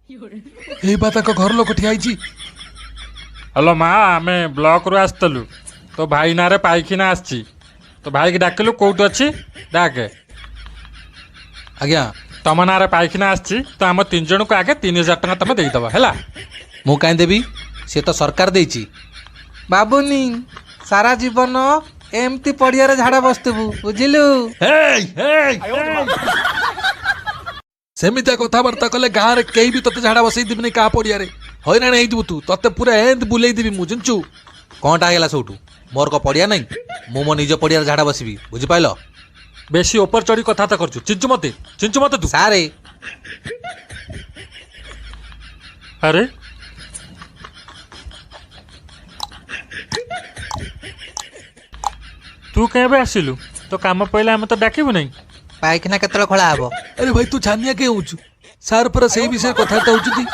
ଏଇ ବା ତାଙ୍କ ଘର ଲୋକ ଠିଆ ହେଇଛି। ହ୍ୟାଲୋ ମା, ଆମେ ବ୍ଲକରୁ ଆସିଥିଲୁ, ତୋ ଭାଇ ନାଁରେ ପାଇଖାନା ଆସିଛି। ତୋ ଭାଇକି ଡାକିଲୁ, କୋଉଠି ଅଛି ଡାକେ। ଆଜ୍ଞା, ତମ ନାଁରେ ପାଇଖାନା ଆସିଛି ତ ଆମ 3 ଜଣଙ୍କୁ ଆଗେ 3000 ଟଙ୍କା ତମେ ଦେଇଦେବ, ହେଲା? ମୁଁ କାହିଁ ଦେବି? ସେ ତ ସରକାର ଦେଇଛି। ବାବୁନି, ସାରା ଜୀବନ ଏମିତି ପଡ଼ିଆରେ ଝାଡ଼ା ବସିଥିବୁ, ବୁଝିଲୁ? ସେମିତିଆ କଥାବାର୍ତ୍ତା କଲେ ଗାଁରେ କେହି ବି ତତେ ଝାଡ଼ା ବସେଇ ଦେବିନି କାହା ପଡ଼ିଆରେ। ହଇରାଣ ହେଇଯିବୁ ତୁ, ତତେ ପୁରା ଏମିତି ବୁଲେଇ ଦେବି ମୁଁ, ଜାଣିଛୁ? କ'ଣଟା ହେଇଗଲା ସବୁଠୁ? ମୋର କ'ଣ ପଡ଼ିଆ ନାହିଁ? ମୁଁ ମୋ ନିଜ ପଡ଼ିଆରେ ଝାଡ଼ା ବସିବି, ବୁଝିପାରିଲ? ବେଶୀ ଉପର ଚଢ଼ି କଥାବାର୍ତ୍ତା କରୁଛୁ। ଚିଞ୍ଚୁ ମତେ, ଚିଞ୍ଚୁ ମତେ ତୁ? ସାରେ। ଆରେ ତୁ କେବେ ଆସିଲୁ? ତୋ କାମ ପଇଲେ ଆମେ ତ ଡାକିବୁ ନାହିଁ? ପାଇଖାନା କେତେବେଳେ ଖୋଳା ହବ? ଆରେ ଭାଇ, ତୁ ଛାନିଆ କାଇଁ ହଉଛୁ? ସାର୍ ପରା ସେଇ ବିଷୟରେ କଥାବାର୍ତ୍ତା ହଉଛନ୍ତି।